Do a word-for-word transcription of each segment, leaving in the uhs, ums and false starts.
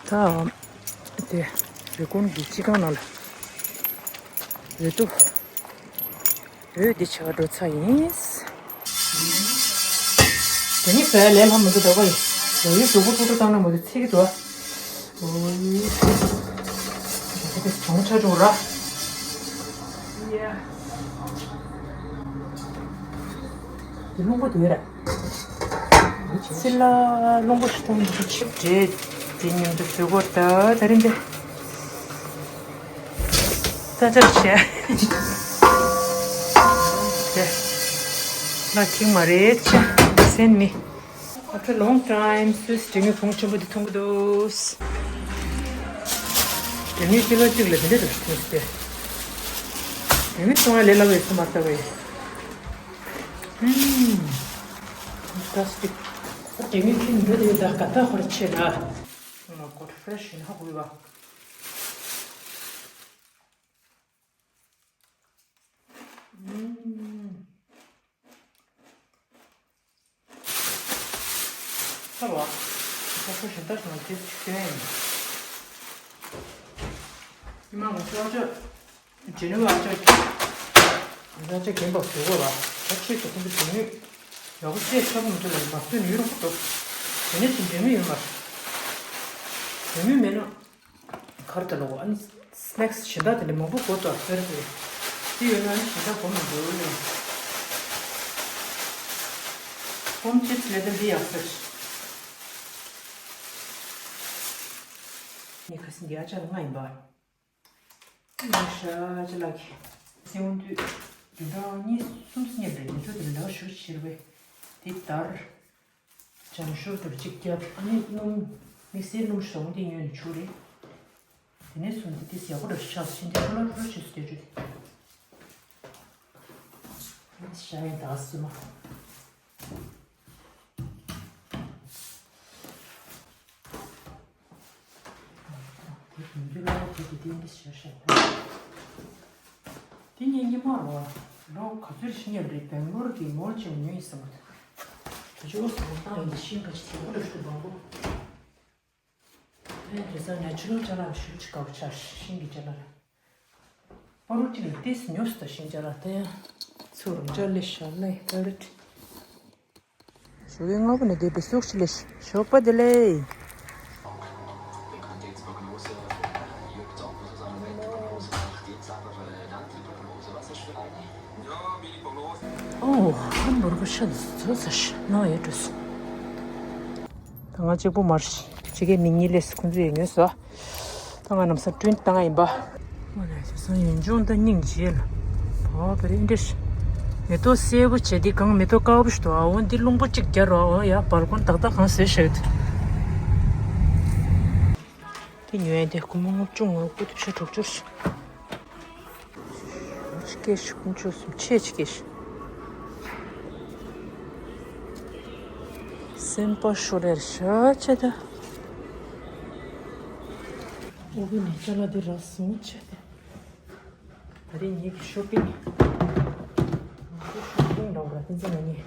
ད་དེ་རི་ཀོན་གྱི་སྤྱི་ཁང་ནང་ལ་འོས་བསྡུ་འོས་འདི་བྱ་བ་འགྲོ་ཚར་ཡིན། དེ་ནི་བས་ལས་ལྷ་མི་འདུག་འདོད་པ་ཡིན། ལོ་ཡུལ་སྡུག་པོ་ཐུག་ཐུག་བཏང་ན་མ་འདུག་ཚིག་གི་འདུག་ཨ། ཨོ་ཡི། དེ་གྲོང་ཆ་འགྲོ་ར། ཡ། དེ་རླུང་པོ་འདུག་ར། ཚི་ལ་རླུང་པོ་ཞིག་གཏོང་གི་ཆིབས་བྲེས་དེ་མཉམ་དུ་བཟོས་གོ། ད་ད་རིང་འདི་ས་ཆར་བྱས་དེ་ལ་ཁེངས་མ་རེད་ཆ་སེན་མི། After long time, Swiss འབྲས་མོའི་བོང་ཆེན་པོ་འདི་མཐོང་གི་འདུག་འབྲས་མོའི་ཀི་ལོ་གཅིག་ལ་འདི་འདྲ་འདུག་ཐོན་སྟེ། འབྲས་མོའི་བཙོང་ཡ་ལས་སླ་བོ་ཡོད་ས་མ་རེད་ད་བས། ཧུམ། Fantastic. འབྲས་མོའི་ཁྱིམ་འགྲོ་དེ་ད་ག་ད་ཧོར་ཆེ་ན། Oh my God, fresh ཡིན་ཧ་གོ་བ། ཧུམ། ཚར་བ། ཁ་ཁ་ཞིམ་ཐག་ཞིམ་ལ་དེ་ཚོ་ཞིག་སྟོན་ཡིན། ཉི་མ་ང་ཚོ་ཨ་ཅག་ཇེ་ནུ་ཨ་ཅག་གི་ང་ཚོ་ཨ་ཅག་རྒན་པ་བཟོ་དགོས་ལ་ད་ཆེད་དུ་ཁོང་ཚོ་ཇེ་ནུ་ཡག་པོ་བཤད་ཆོག་མི་འདུག་ལ་མ་བཟོས་ནུས་རོགས་པ་འདུག་ཇེ་ནུ་ཅིག་ཇེ་ནུ་ཡོད་མ་རེད། ཇེ་ནུ་མེད་ན། གར་དེ་ལོག་ཨ་ནི་སི་ནེག་སི་གཞན་དག་དེ་འདྲ་མང་པོ་གོ་ཏོ་ཟེར་ཏེ། དེ་ཡོད་ན་ཨ་ནི་གཞན་དག་གོ་མི་འདུག་ནས། ཧོམ་ཅིབ་སི་ལས་དོན་འདི་ཡག་ཟེར། ངས་ཁ་སང་འདི་ཨ་ཅག་ལ་ལྔ་ཡིན་པ། ང་ཤ་ཅི་ལགས་ཀྱི། སེའུ་འདུས། དུད་འགྲོ་གཉིས་གསུམ་སྙེབ་རེད། དུད་འགྲོ་དེ་འདྲ་ཞུ་ཕྱིར་བས། དེ་དར། ལྗང་ཤུར་དུ་གཅིག་བརྒྱབ། ཨ་ནི་སྣུམ། དམིགས་བསལ་སྣུམ་ཟོང་དེ་ཉོས་ནས་བྱུགས་རེད། དེ་ནས་བཟུང་སྟེ་དེ་ཡག་པོ་འདྲ་ཆགས་ཤིང་དེ་ཁོ་ལ་རོ་ཞིག་སྟེ་རེད། ཤ་ཡང་དག་སྲིད་མ། དེ་བུམ་རྒྱུ་ལ་དེ་དེ་དེ་འདི་ཤ་ཤ་ཡོད། དེ་ངས་སྙེ་མ་རོ། ལོ་ག་ཚོད་ཤི་ཉེ་རེད། སྦེང་ལོར་གྱི་མོལ་ཅིག་ཉོས་ཡིན་བསམ་གི། དེ་ཅི་འོ་སོང་བཏང་ཡིན་དེ་ཤིང་ག་ཅི་དེ་འོ་རེ་ཤུ་བང་པོ། ཨེ་དེ་ས་ནེ་ཆུ་རལ་ཅ་ལག་ཤུགས་ཅིག་དགའ་པོ་ཆགས་ཤིང་གི་ཅ་ལག་རེད། པ་རུ་ཅིག་ལ་ཏིས་ཉོས་སུ་ད་ཤིང་ཅ་ལག་དེ་ཚུར་ཅ་ལེ་ཤ་ལེ་ཧེ་རེད། ཞོགས་ཀའི་སྔ་པོ་ནས་བསྡད་པའི་སུག་ཅི་ལེ་ཞོགས་པ་བདེ་ལེགས། ཨོ་ཧམ་བུར་གོ་ཤ་ཚོ་ཚ་ཤ་ནོ་ཡེ་ཏུས། ད་ང་གཅིག་པུ་མར་ཅི་གའི་མི་གཉིས་ལས་སུ་ཁོང་ཚོ་ཡེ་ཉོས་སོ། ད་ང་ནམ་སང་བསྐྲུན་བཏང་ཡིན་པ། ཨོ་ལས་སོ་སང་ཡོན་ཆུང་ད་སྙིང་རྗེ་ལ། བ་བ་རེ་འདྲེ་ཤ། མེ་ཏོག་སེར་པོ་བྱས་འདི་གང་མེ་ཏོག་དཀར་པོ་ཞིག་འདུག་ཨ་འོ་འདི་རླུང་པོ་གཅིག་རྒྱ་རོ་ཨོ་ཡ་བར་ཁོང་ཏག་ཏག་གང་བཟོས་ཤག་དེ་ཉོས་ཡ་དེ་སྒོར་མོ་ལྔ་བཅུ་ང་དགུ་དེ་ཆ་དྲུག་ཅུ་ཞིག་ཅི་སྐད་ཤུགས་ཆུ་སུམ་ཆེ་ཅི་སྐད་ཤུགས། སེམས་པ་ཤོར་ཡར་ཤ་ཆེ་ད། ཨོ་བི་ནས་ཅ་ལག་འདི་རག་སོང་ཆེ་ད། ད་རེས་ངེད་ཀྱི་ཤོ་པིང་། ངེད་ཀྱི་ཤོ་པིང་འདྲ་བོ་ར་དེ་ཚོ་ང་གཉིས།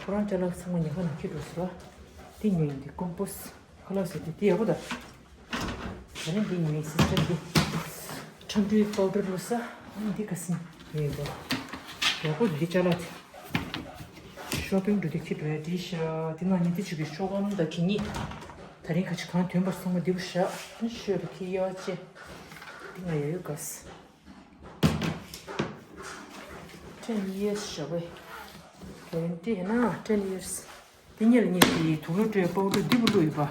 ཁོ་རང་ཅ་ལག་ཚང་མ་ཉལ་ཁང་ནང་འཁྱེར་འགྲོ་ཟེར་བ། དེ་ཉོས་ཡིན་དེ་ཀོམ་པོ་སི། ཁ་ལག་ཟེར་དེ་དེ་ཡག་པོ་ད། ད་ནི་འདི་ཉོས་སི་སི་ཊར་འདི། ཁྲ་འབྲུའི་པའུ་ཌར་བླུགས་ས། ཨ་ནི་འདི་ཁ་སིན་ཡོད་པ། ཡག་པོ་འདི་ཅ་ལག་དེ། ཤོ་པིང་འགྲོ་དུས་ཁྱི་འགྲོ་ཡ་འདི་ཤ། འདི་ནང་ཉིན་དེ་བྱེད་པའི་ཤོག་སྒམ་དང་གད་སྙིགས། ད་རིང་ཁ་ཅིག་གང་ཐོན་པར་སོང་བ་འདི་བུ་ཤ། ཨ་ནི་ཤོད་རུ་ཁྱི་གཡའ་བ་ཅན། འདི་ང་ཡ་ཡོད་ག་སི། Ten years ཞོགས་པའི། ག་རེ་འདི་ཡིན་ན་ten years། དེ་ཉིད་ལ་ཉིད་ཀྱི་དུག་ལོག་སྤྲོད་པའི་པའུ་ཌར་འདི་བུ་བླུགས་ཡོད་པ།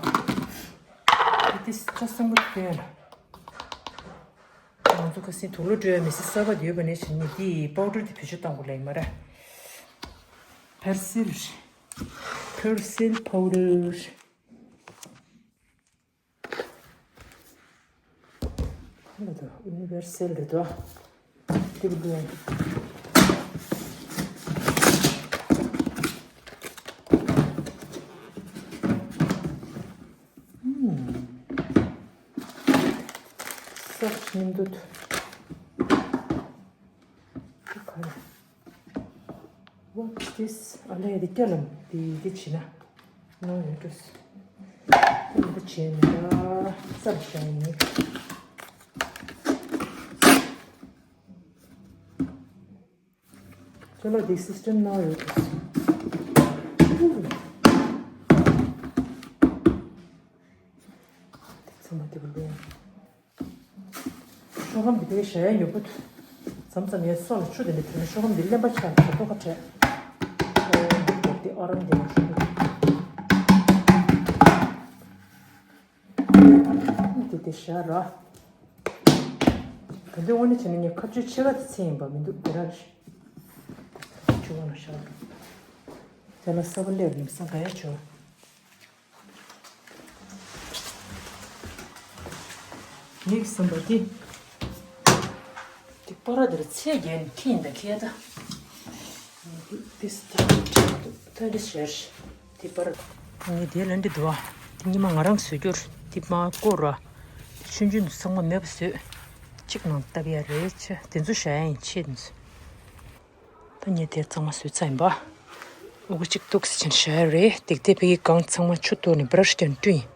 དེ་དེ་ཅ་སེམས་པ་དེ་ལ། ང་ཚོ་ཁ་སང་དུག་ལོག་སྤྲོད་ཡ་མི་སེར་གསར་པ་དེ་ཡོད་པ་ནས་བྱས་ནས་དེ་པའུ་ཌར་དེ་བེད་སྤྱོད་གཏང་དགོས་ལ་ཡིན་མ་རེད། Persil། Persil powder། ལ་དོ་ཡུ་ནི་བར་སལ་རེད་དོ། ཏིབ་ལུ། སོགས་ཉིན་དུ། ཁ་རེ། What is this? ཨ་ལས་འདི་སྐྱ་ལམ་འདི་འདི་བྱིན་ན། No interest. ཁོང་ཁྲོ་བྱས་མི་འདྲ་སར་བཞག་ཡིན། ཁྱོད་ལ་འདི་སིས་ཊེམ་ནང་ཡོད་དུས། ཚང་མ་དེ་བ་ལོས། ཤོག་སྒམ་འདི་དེ་བཞག་ཡ་ཡོད་པོ། མཚམས་མཚམས་ཡ་སོགས་ལ་ཆུ་དེ་འདྲ་ཐོན་ན་ཤོག་སྒམ་འདི་གླེན་པ་ཆགས་ནས་ཁ་ཐོག་ཁ་བྲལ། ཨོ་འདི་ཨ་རམ་འདི་ལ་ཤོག་སྒམ། འདི་དེ་བཞག་ར། ག་འདི་དངོས་གནས་བྱས་ན་ངས་ཁ་གཅོད་ཕྱེད་ཀ་དེ་ཚད་ཡིན་པ་མི་འདུག་དེ་ར་རེད། ཆུ་བ་ལ་བཞག་ར། དེ་ལ་ས་བ་སླེབས་རིམ་སང་ག་ཡ་བྱོས། ངས་བསམ་པ་དེ། དེ་པར་འདིར་ཚད་བརྒྱབ་ནས་ཁྱེར་ཡིན་ད་ཁྱེར་ད། དེ་སི་ད་ད་རེ་ཤར་དེ་པར། ངས་དེ་ལ་འདི་འདུག་ཨ། དེ་ཉི་མ་ང་རང་བཟོས་རྒྱུར་དེ་མ་བསྐོར་ར། དེ་ཆུན་ཆུན་དུ་ཚང་མ་མེད་པ་བཟོས། གཅིག་ནང་བཏབ་ཡ་རེད་ཆེ་དེ་ཚོ་བཞག་ཡ་ཡིན་ཆེ་དེ་ཚོ། ད་ངས་དེ་གཙང་མ་བཟོས་ཚར་ཡིན་པ། ཨོ་གི་གཅིག་ཏོག་ཙམ་ཕྱིན་བཞག་ཡ་རེད། དེག་དེ་ཕ་གི་གང་ཚང་མ་ཆུ་གཏོར་ནས་བྲ་ཤི་ཀྱང་བསྐྲུན་ཡིན།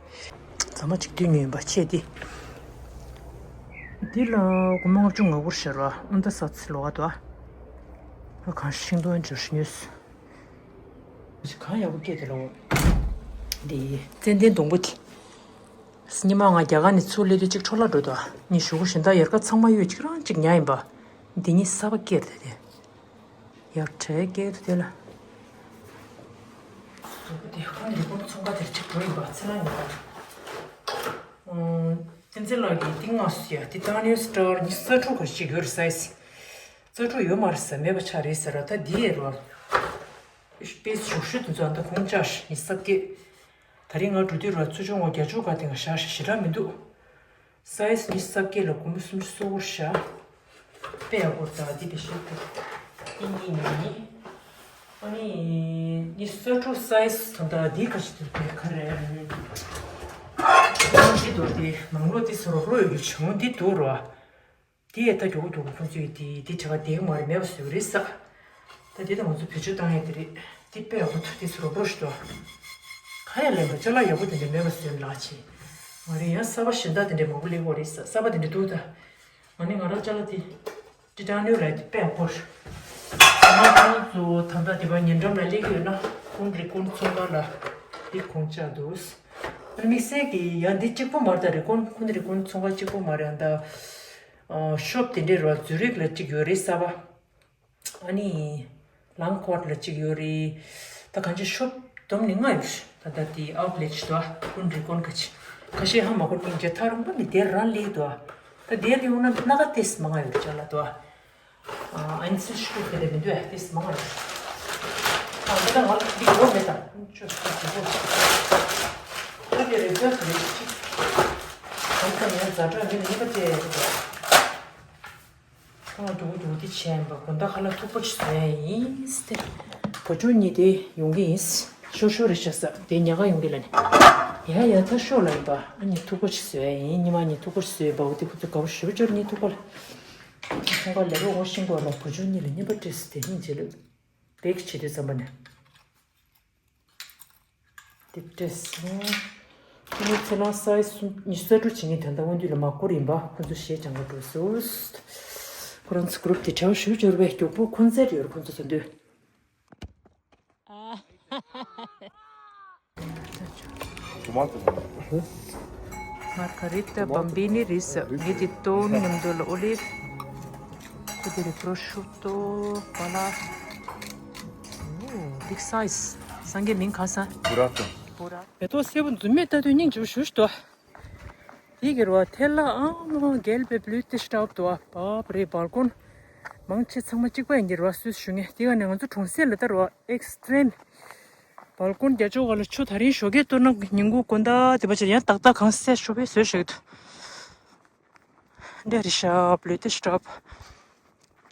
གཙང་མ་གཅིག་བསྡུས་ཉོས་ཡིན་པ་ཆེ་དེ། འདི་ལ་སྒོར་མོ་ལྔ་བཅུ་ང་དགུ་རེད་ཤག་ར་ཨོ་ད་ས་ཚི་ལོག་ག་འདུག་ཨ། ཁང་ཤིང་སྡོང་འབྱོར་ཤི་ཉོས། གང་ཡག་པོ་སྐྱེས་དེ་ལོ། འདི་ཙན་དན་སྡོང་པོ་དེ། སྙེ་མ་ང་རྒྱ་གར་ནས་ཚུར་སླེབས་དུས་གཅིག་འཕྲོ་བརླག་འགྲོ་འདུག་ཨ། ངས་ཞུ་གི་བཞིན་ད་ཡར་ཀ་ཚང་མ་གཡོས་གཅིག་རང་གཅིག་ཉར་ཡིན་པ། འདི་གཉིས་གསར་པ་སྐྱེས་རེད་དེ། ཡག་དྲག་སྐྱེས་འདུག་དེ་ལ། སྡོང་པོ་དེ་ཁོང་རི་ཀོན་ཚོང་ཁང་དེར་གཅིག་འགྲོ་ཡིན་པ་ཚེ་ལ་ཉོ་བ། བསྟན་འཛིན་ལགས་ཀྱིས་འདི་སྔ་སུ་ཡ་དེ་ཏང་ནིའུ་སི་ཊར་ཉི་ཤུ་རྩ་དྲུག་ག་ཞིག་ཡོད་རེད་ས་ཡིན། རྩ་དྲུག་ཡོད་མ་རེད་ས་མེད་པ་ཆགས་རེད་ཟེར་ར་ད་འདི་ཡས་རོ། དཔེ་ཞུ་ཞུ་དེ་ཚོ་ཨ་ད་ཁོང་ཅག་ཉི་ཤུ་རྩ་བརྒྱད། ད་རིང་ང་འགྲོ་དུས་རོ་ཚུར་ཕྱོགས་ངོ་རྒྱ་ཕྱོགས་ག་དེ་ང་བཞག་ཞེ་དྲག་མི་འདུག་ས་ཡིས་ཉི་ཤུ་རྩ་བརྒྱད་ལ་སྒོར་མོ་སུམ་ཅུ་སོ་དགུ་བཞག་དཔེ་ཡག་པོ་རེད་ད་འདི་དེ་ཞིག་ཏུ། འདི་གཉིས་ཉིས་གཉིས། ཨ་ནི། ཉི་ཤུ་རྩ་དྲུག་ས་ཡིས་ད་ལྟ་འདི་ག་ཞིག་ཏུ་དེ་ག་རེ། ཨ་ནི་འདི་འདུག་དེ་ནང་ལོགས་དེ་སོ་རོག་རོག་ཡོད་རྒྱུ་བྱུང་འདི་འདུག་རོ། དེ་ཡས་ད་མགྱོགས་མགྱོགས་ཁོང་ཚོས་དེ་དེ་བྱ་བ་དེ་ག་མ་རེད་མེད་པ་བཟོས་རེད་ས། ད་དེ་ད་ང་ཚོ་བེད་སྤྱོད་བཏང་ཡས་དེ་རེད། དེ་དཔེ་ཡག་པོ་འདུག་དེ་སོ་རོག་རོག་ཞིག་འདུག་ག་ཡ་ལེན་པ་ཅ་ལག་ཡག་པོ་དེ་འདྲ་མེད་པ་བཟོས་ལགས་ཆེ། ང་རེ་ཡང་གསར་པ་གཞན་དག་དེ་འདྲ་མང་པོ་ལེན་དགོས་རེད་ས་གསར་པ་དེ་འདྲ་འདུག་ད། ང་ནི་ང་རང་ཅ་ལག་དེ། ཏི་ཏྲ་ནུ་ལ་དེ་དཔེ་ཡག་པོ་རེད། ང་ཁོང་ཚོ་ད་ལྟ་དེ་བ་ཉེ་འགྲམ་ལ་སླེབས་ཀྱི་ཡོད་ན་ཁོང་རི་ཀོན་ཚོང་ཁང་ལ་དེ་ཁོང་ཅག་འདུག་དམིགས་བསལ་གྱི་ཡང་འདི་གཅིག་པོ་མ་རེད་ད་རི་ཀོན་ཁོང་རི་ཀོན་ཚོང་ཁང་གཅིག་པོ་མ་རེད་ཡང་ད། ཤོབ་དེ་འདྲའི་རོ་ཛུ་རིག་ལ་གཅིག་ཡོད་རེད་ས་བ། ཨ་ནི། ལང་ཀོར་ལ་གཅིག་ཡོད་རེད། ད་གང་ཅི་ཤོབ་བསྡོམས་ནས་ལྔ་ཡོད་རེད་ད་ད་དེ་ཨའུ་ཊི་ལེ་ཊི་ཞིག་འདུག་ཨ་ཀུན་རི་ཀོན་ཁ་ཆེ། ཁ་ཤས་ཧ་མ་གོ་སྙིང་རྗེ་ཐག་རིང་པོ་ནས་དེར་རང་སླེབས་འདུག་ཨ། ད་དེར་ཡོང་ན་སྣ་ཁ་ཏེས་མང་ང་ཡོད་རེད་ཅག་ལ་འདུག་ཨ། ཨ་ཨན་སི་ཤུ་དེ་རེད་མི་འདུག་ཨ་ཏེས་མང་ང་ཡོད་རེད། ཨ་ད་ད་ང་འདི་གོ་མེད་ད་ཅོ་ཤ་དེ་གོ་ཤ། ད་དེ་རེད་ད་དེ་རེད་ཅིག་གང་ཙམ་ཡང་ཛ་དྲག་མིན་ནི་པ་དེ་རེད། ཁོང་ལ་འགྲོ་གི་འདུག་འདི་བྱས་ཡིན་པ་དགོང་དག་ཁ་ལག་མཐུག་པོ་ཞིག་བཟོ་ཡ་ཡིན་ཏེ། བུ་ཆུང་གཉིས་དེ་ཡོང་གི་ཡིན། ཤོར་ཤོར་རེད་ཤག་ས་དེ་ཉལ་ཁ་ཡོང་གི་ལ་ནི། ཡ་ཡ་ད་ཤོག་ལ་ཡིན་པ་ཨ་ནི་མཐུག་པོ་ཞིག་བཟོ་ཡ་ཡིན་ཉི་མ་གཉིས་མཐུག་པོ་ཞིག་བཟོས་ཡིན་པ་འོ་དེ་ཁོ་ཚོ་དགའ་པོ་ཞེ་པོ་ཅོར་གཉིས་མཐུག་པོ་ལ། ཁོང་ཁ་ལས་རོགས་ངོ་ཤེས་གོ་ལ་བུ་ཆུང་གཉིས་ལ་བརྙན་པར་སྤྲད་ཟེར་དེ་སྙིང་རྗེ་ལོས། བེག་བྱེད་དུས་ཙམ་པ་ནས། དེ་སྤྲད་སོང་། ཁྱེད་ཚོ་ཚེ་ལང་སའི་སུམ་ཉི་ཤུ་རྩ་དྲུག་བྱེད་མཁན་དེ་འདྲ་དབང་འདུས་ལ་མ་བསྐུར་ཡིན་པ་ཁོ་ཚོ་གཞས་སྦྱང་ག་འགྲོ་སོང་། ཁོ་རང་ཚོ་གུ་རུབ་དེ་བྲལ་བ་ཞུ་འབྱོར་བའི་མགྱོགས་པོ་ཁོན་སེར་ཡོད་རེད་ཁོ་ཚོ་ཚོ་འདུས། ཨ། ཧ་ཧ་ཧ། ཏོ་མ་ཏོ་མ། མར་ག་རི་ཏ་བམ་བི་ནི་རིས་ངེད་ཀྱི་ཏོ་མཉམ་དུ་ལ་ཨོ་ལིབ། ཁུ་དེ་རི་པྲོ་ཤུ་ཏོ་པ་ལ། ཨོ་བིག་སའིས། སངས་རྒྱས་མིང་གང་ས། བུ་ར་ཏོ། བུ་ར། མེ་ཏོག་སེར་པོ་འཛུམ་མེད་ལྟ་དུས་སྙིང་རྗེ་པོ་ཞུ་ཞུ་ཏོ། དེ་གི་རོ་ཐེ་ལ་ཨང་མོ་གེལ་པེ་བླུ་ཏི་སྟབ་ཏོ་བབ་རེ་བལ་ཀོན། མང་ཆེ་ཚང་མ་གཅིག་པ་ཡིན་གྱི་རོ་སུས་ཞུ་ངེས་དེ་ག་ནས་ང་ཚོ་གྲོང་གསེབ་ལ་ལྟ་རོ་ཨེག་སི་ཊི་རེམ། བལ་ཀོན་རྒྱ་ཅོག་ག་ལ་ཆུ་ད་རིང་ཞོགས་ཀས་གཏོར་ན་ཉིན་གུང་དགོང་དག་དེ་པ་ཅིག་ཡང་ཏག་ཏག་གང་སེ་ཤོ་བའི་བཟོས་ཤིག་འདྲ་རི་ཤབ་ལུས་ཏེ་ཤབ།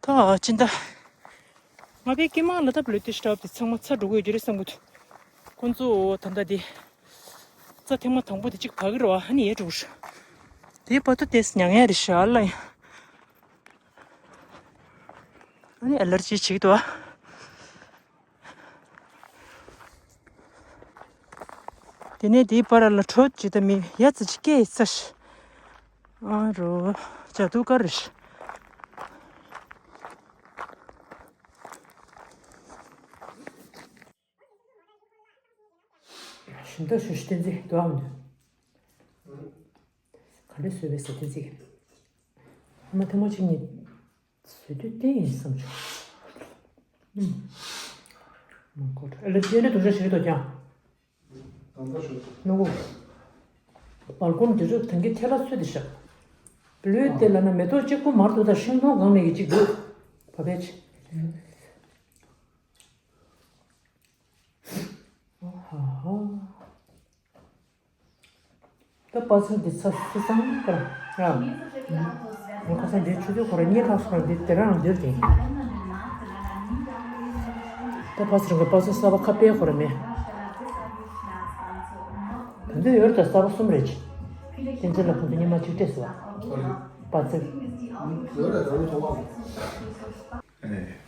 ད་ཅི་འདྲ། ང་པའི་ཀི་མ་ལ་ད་ལུས་ཏེ་ཤབ་དེ་ཚང་མ་ཚ་འགྲོ་གི་ཡོད་རེད་བསམ་གི་འདུག་ཁོང་ཚོ་ད་ལྟ་དེ། རྩ་ཐེངས་མ་དང་པོ་དེ་གཅིག་བག་གི་རེད་བ་ཧ་ནི་ཡེ་འགྲོ་གི་རེད། དེ་བར་དུ་དེས་མྱང་ཡ་རི་ཤ་ལ་ཡ། ཨ་ནི་ཨེ་ལར་ཇི་བྱེད་ཀྱི་འདུག་ཨ། དེ་ནས་དེའི་བར་ལ་དྲོད་ཅིག་དང་མི་ཡ་ཙི་ཅིག་སྐད་ཡིག་ས་ཤི། ཨ་རོ། ཇ་དུ་ཀ་རི་ཤི། ཞིམ་ཏོག་ཞུ་ཞུ་བསྟན་འཛིན་དུའམ་འདུག་ག་འདྲ་བཟོས་པའི་ཟེར་བསྟན་འཛིན། ཨ་མ་ཐལ་མོ་ཆེ་གཉིས་བཟོས་དུས་བསྟན་ཡིན་བསམ་བྱུང་། ཨུམ། མ་གོ་ཨ་ལ་ཅན་དུ་ཞུ་ཞུ་དོ་ཀྱང་། ནུ་བོ། སྦལ་ཀོམ་དེ་ཚོ་དེང་གི་ཐལ་ལ་ཚོད་དེ་བཞག་ལུས་དེ་ལ་ན་མེ་ཏོག་གཅིག་པུ་མར་དུ་དང་ཤིང་སྡོང་གང་ནས་ཀྱི་གཅིག་འདུག་བ་བས་ཆེ། ཨོ་ཧ་ཧ། ད་པ་ཚང་འདི་ཚ་སི་སང་ཀར་ཡ། ཁ་སང་འདི་ཆུ་ཚོད་ཁོ་ར་གཉིས་ལྷག་སོང་འདི་དེ་རང་འདིར་དེ། ད་པ་ཚང་གི་པ་ཚང་ས་བ་ཁ་པའི་ཁོ་ར་མེད། ད་འདི་ཡོད་ད་ས་བ་གསུམ་རེད་ཅི། དེ་ཚོ་ལ་ཁོ་ཚོ་ཉི་མ་གཅིག་སྤྲད་སོང་བ། པ་ཚང་། ཡོད་རེད་ད་རུང་ཐོག་པ།